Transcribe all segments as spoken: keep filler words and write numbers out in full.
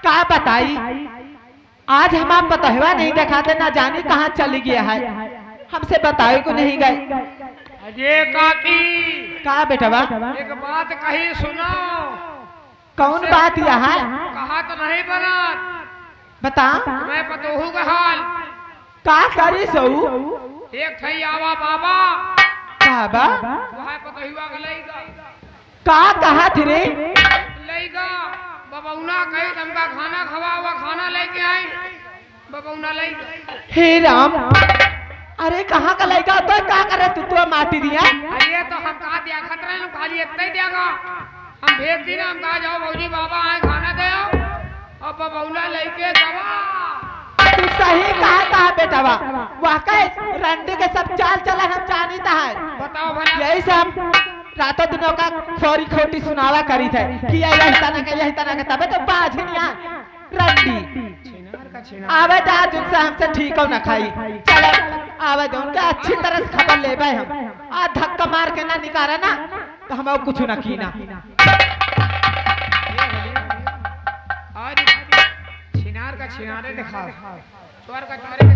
का बताई, आज हमार पतोहिवा नहीं देखाते, ना जानी कहाँ चली गया है, हमसे बताए को नहीं गए। अरे काकी, का बेटवा? एक बात कही सुनो। कौन बात यह है? कहा तो नहीं बनत। बता। मैं पतोहू का हाल। का करी सऊ? एक ठई आवा बाबा। का बा? वह पतोहिवा के लइगा। का कहत रे? लइगा, बबौना कही तुमका खाना खवावा, खाना लेके आई, बबौना लइगा। हे राम, अरे कहाँ का लइगा? तो का करे तू, तू माटी दिया? अरे तो हम कहा देखत रहे, खाली इतना ही देगा। हम भेज दी ना, हम कहा जाओ भौजी बाबा आए खाना दे आओ, और बबौना लेके गवा। तू सही कहा था बेटवा, वह कहे रंडी के सब चाल चलन हम जानित है। बताओ भला। यही से हम रातों दिनों का खोरी खोटी सुनावा करी थे कि यह यही तना के, यही तना के, तबे तो बाझिन यहाँ रंडी। आवे जा, जिनसे हमसे ठीक हो ना खाई। चलो, आवे दो, उनके अच्छी तरह से खबर लेबे हम। आ धक्का मार के ना निकाले ना, तो हम और कुछ ना कीना। और छिनार का छिनारे दिखाओ। चोर का चोरे के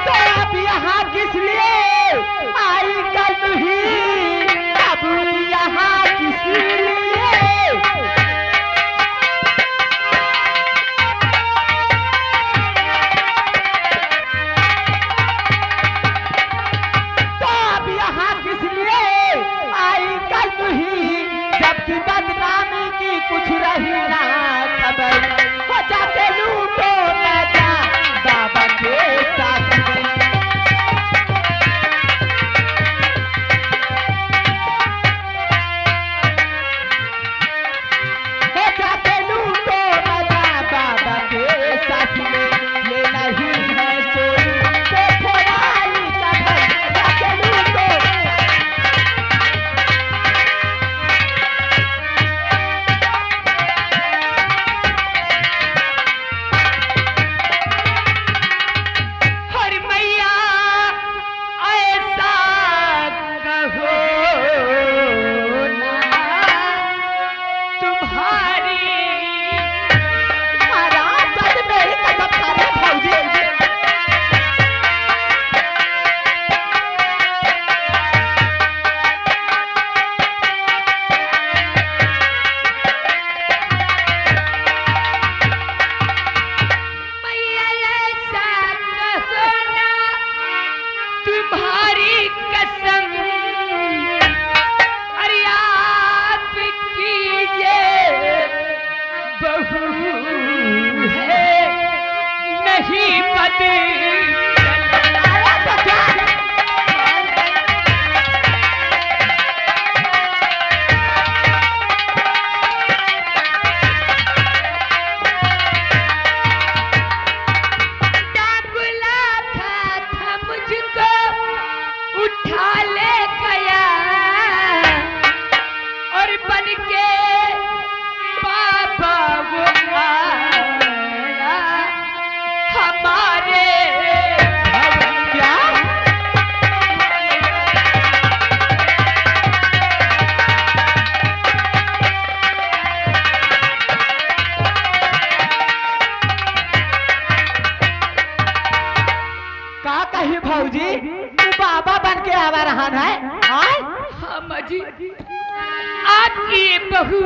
तो अब यहाँ किस लिए आई कलुही? अब यहाँ किस लिए? तो अब यहाँ किस लिए आई कलुही, जबकि बदनामी की कुछ रही ना खबर। हो जाके लूटो मजा बाबा के साथ में। हो जाके लूटो मजा बाबा के साथ में, ये नहीं है चोरी, देखो रानी का घर, जाके लूटो। हर मैया ऐसा कहो ना तुम्हारी। महाराज, सच में ही कसम खा रहे भौजी। मैया ऐसा कहो ना, तुम्हारी कसम, अरे आपकी ये बहू है, नहीं बदल। डाकुला था, था मुझको उठा ले गया और बन के बाबा वो आया हमारे भवन। क्या? का कही भौजी, तू बाबा बन के आवा रहन है, आय? हाँ माँ जी, आपकी ये बहू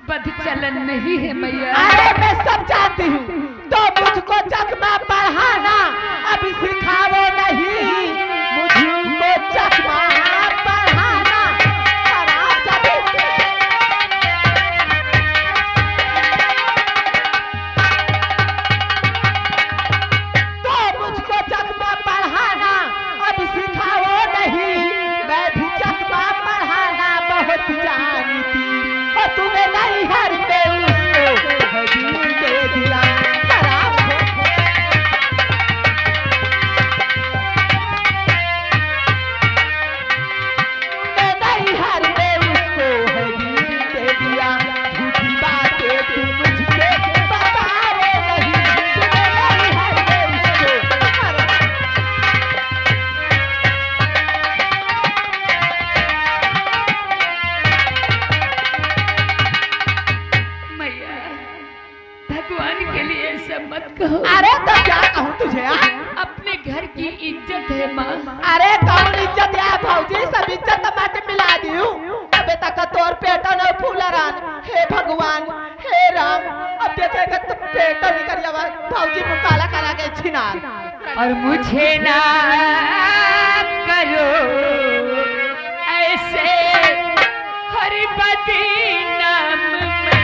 बद चलन नहीं है मैया। अरे मैं सब जानती हूँ, तो मुझको चकमा पढ़ाना, अब सिखाओ नहीं मुझको चकमा पढ़ाना। और आप सभी के लिए ऐसा मत कहो। अरे तो क्या कहूँ तुझे, हाँ? अपने घर की इज्जत है माँ। अरे कौन इज्जत है भौजी, सब इज्जत तो माटी मिला दियो। अबे तक तोर पेट न फूला रहन। हे भगवान, हे राम, अब देखेगा तो पेट निकल जावा। भौजी मुकाला करा के छिनार। और मुझे ना करो ऐसे हरि बदनाम मैया,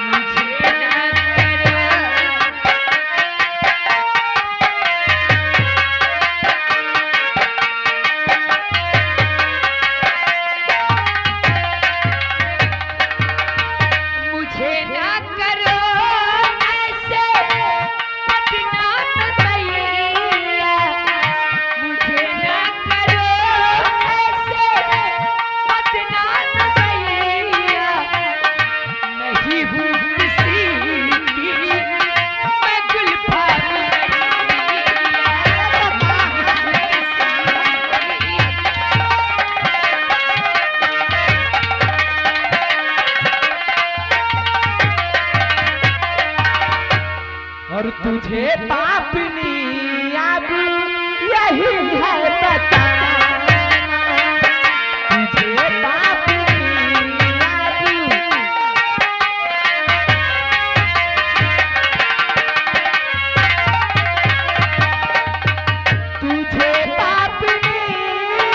मुझे ना करो। मुझे ना करो ऐसे बदनाम मैया, मुझे ना करो ऐसे बदनाम मैया, नहीं हूँ किसी की मैं गुलफाम मैया। और तुझे पापनी अब यही है बताना, तुझे पापनी अब तुझे पापनी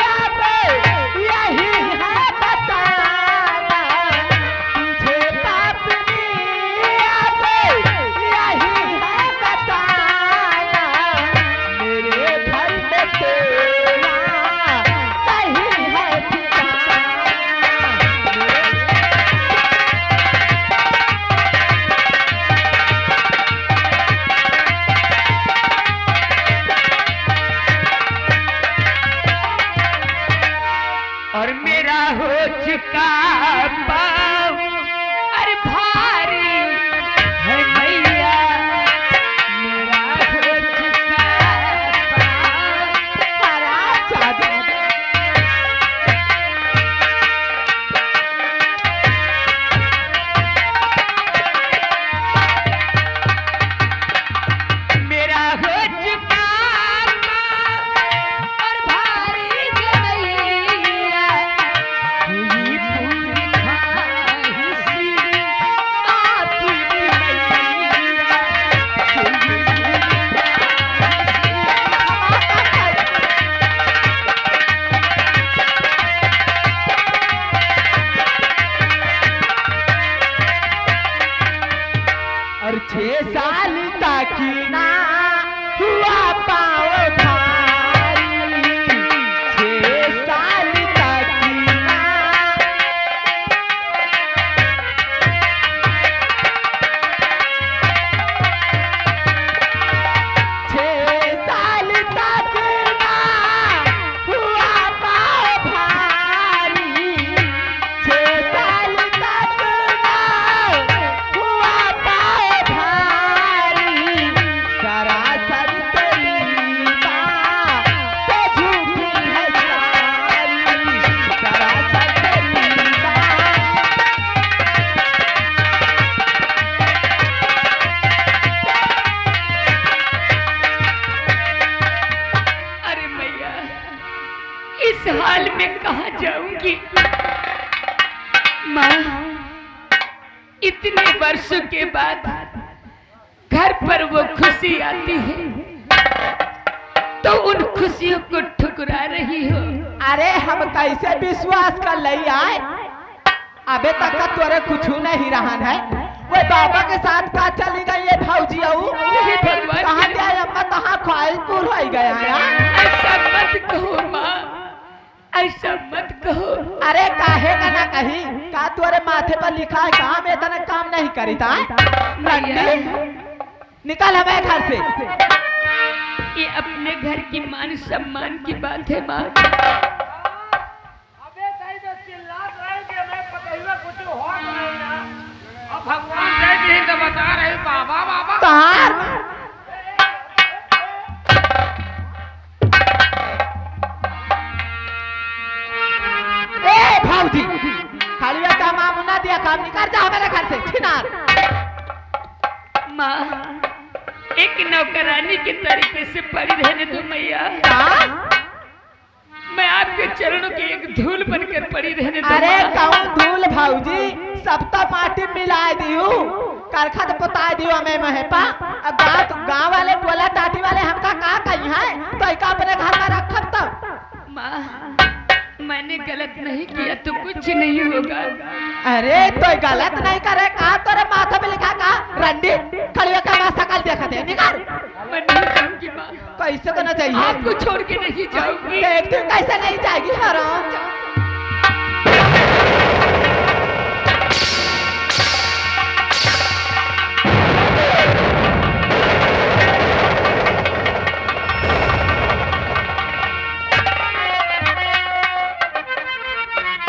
अब यही है बताना, तुझे पापनी अब यही है बताना, मेरे घर में तेरा नहीं है ठिकाना। और मेरा हो चुका पाँव, अरे भारी है मैया, मेरा हो चुका पाँव। मेरा हो चुका और भारी गवैया, हुई पूरी ख्वाहिश आपकी मैया, हुई पूरी ख्वाहिश। और छह साल तक ना हुआ पाँव भारी, छह साल तक ना, छह साल तक ना हुआ पाँव भारी, छह साल तक ना हुआ पाँव भारी, सरासर तेरी बात तो झूठी है सारी, सरासर तेरी बात। अरे मैया, इस हाल में कहाँ जाऊंगी? माँ, इतने वर्षों के बाद घर पर वो खुशी आती है, तो उन खुशियों को ठुकरा रही हो। अरे, हम कैसे विश्वास कर लई आए? अबे तक का तोरे कुछ नहीं रहन है। वो बाबा के साथ का चली गई ये भौजी आऊ? यही भगवान कहाँ के जाए अम्मा, तहाँ खाइल पूर हो गया है। ऐसा मत कहो माँ, ऐसा मत कहो। अरे काहे का ना कही, का तोरे माथे पर लिखा है, काम इतना काम नहीं करी था? भैया। निकल हमें घर से। ये अपने घर की मान सम्मान की बात है माँ। अबे सही में चिल्लात रहे कि हमें पतोहिया कुछ होत नहीं ना। अब भगवान दे दी तो बता रहे बाबा, बाबा। तार। ए भौजी, खाली का मामू ना दिया काम निकाल, जा हमारे घर से, छिनार। माँ, एक नौकरानी के तरीके से पड़ी रहने दो मैया। का? मैं आपके चरणों की एक धूल बनकर पड़ी रहने दो अरे माँ। कौन धूल भौजी, सब तो माटी मिलाए दियो, करखा तो पोताए दियो हमें महे पा। अब गाँव, गाँव वाले टोला टाटी वाले हमका का कही है, तो इका अपने घर में रखब तो। माँ, मैंने गलत नहीं किया तो कुछ नहीं होगा। अरे तो गलत नहीं करे का, तोरे माथा पे लिखा का रंडी, खड़िया का माँ सकल देखा दे, निकाल। मैं नहीं जाऊंगी माँ। कैसे तो ना चाहिए। आपको छोड़ के नहीं जाऊंगी। देख तू कैसे नहीं जाएगी हराम।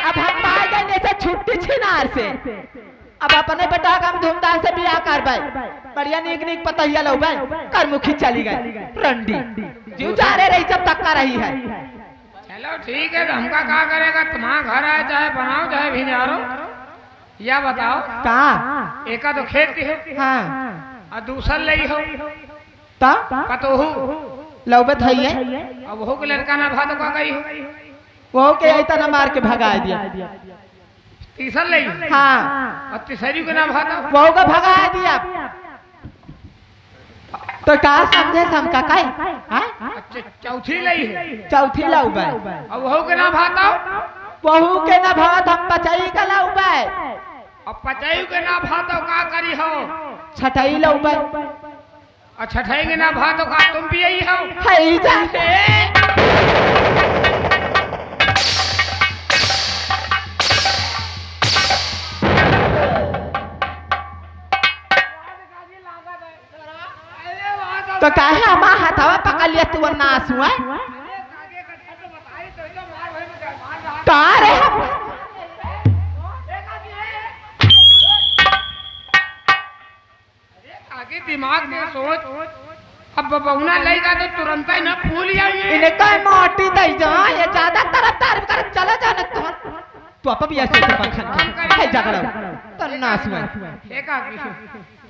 अब हम पाए गए जैसे छुट्टी छिनार से। अब अपने बेटा का हम धूमधाम से बियाह करबै, बढ़िया नीक नीक पतहिया लौबै, करमुखी चली गई रंडी, जीव चारे रही जब तक का रही है। चलो ठीक है, तो हमका का करेगा, तुम्हारा घर आए चाहे बनाओ चाहे भिंजारो, या बताओ। का? एका तो खेत की हो, हाँ। और दूसर लई हो, ता? पतोहू। लौबत है ये। अब वहू के लड़का ना भा तो का करी हो? वहू के ऐता ना मार के भगा दिया। तीसर लई? हाँ। और तीसरी के ना भा तो? वहू का भगा दिया। तो का समझे सम का काई? हाँ? अच्छा, चौथी लई है। चौथी लौबा। अब वहू के ना भा तो? वहू के ना भा तो हम पचाई का लौबा। अब पचाई के ना भा तो का करी हो? छटाई लौबा। अच्छा, ठहेंगे ना भा तो का तुम भी यही हो? है ही जा। ए! तो काहे हमार हथवा पकड़ लिया तू नास हुआ? का रे? अरे, आगे दिमाग से सोच। अब बबौना लइका तो तुरंत ही ना फूल जाई। इनका मोटी दई जा, ये ज्यादा तरफ तारीफ कर, चला जा ना तोहर। तू आप भी ऐसे तो बखन हम करी है झगड़ा। तो नास में। एक आदमी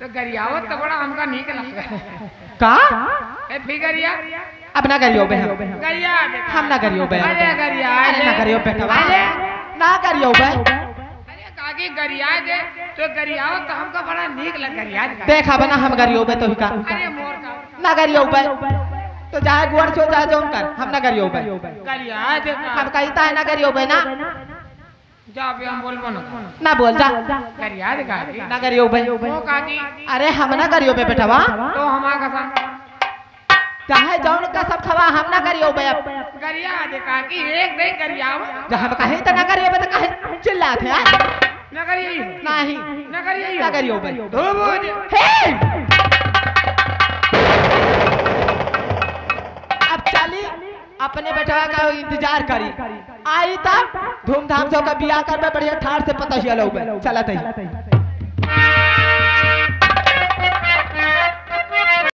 तो गरियावत तो बड़ा हमका नीक लगता है। का? ए फिगरिया। अब ना गरियो बे हम। गरिया दे। हम ना गरियो बे। अरे गरिया अरे दे। ना गरियो बेटवा। अरे। ना गरियो बे। अरे काकी गरिया दे, तो गरियाओ तो हमका बड़ा नीक लग गरिया दे। देखा बना हम गरियो बे तो ही का। अरे मोर का। ना गरियो बे। तो चाहे गोड़ छो चाहे जौन कर, हम ना गरियो बे। गरिया दे का। हम कही ता है ना गरियो बे ना। जा बे हम बोलबो ना। ना बोल जा। गरिया दे काकी। ना गरियो बे। ओ काकी। अरे हम ना गरियो बे बेटवा। तो हमार कसम। चाहे जौन कसम खवा, हम ना गरियो बे अब। गरिया दे काकी, एक दे गरियावा। जब हम कहे तो ना गरियो बे तो कहे चिल्लात है, हाँ? ना गरियो। नहीं। ना गरियो। ना गरियो बे। धो बोझ। हे! अब चली, अपने बेटवा का इंतजार करी। आई तब धूमधाम से ओकर बियाह करबे, बढ़िया ठाट से पतोहिया लौबे। चलत ही।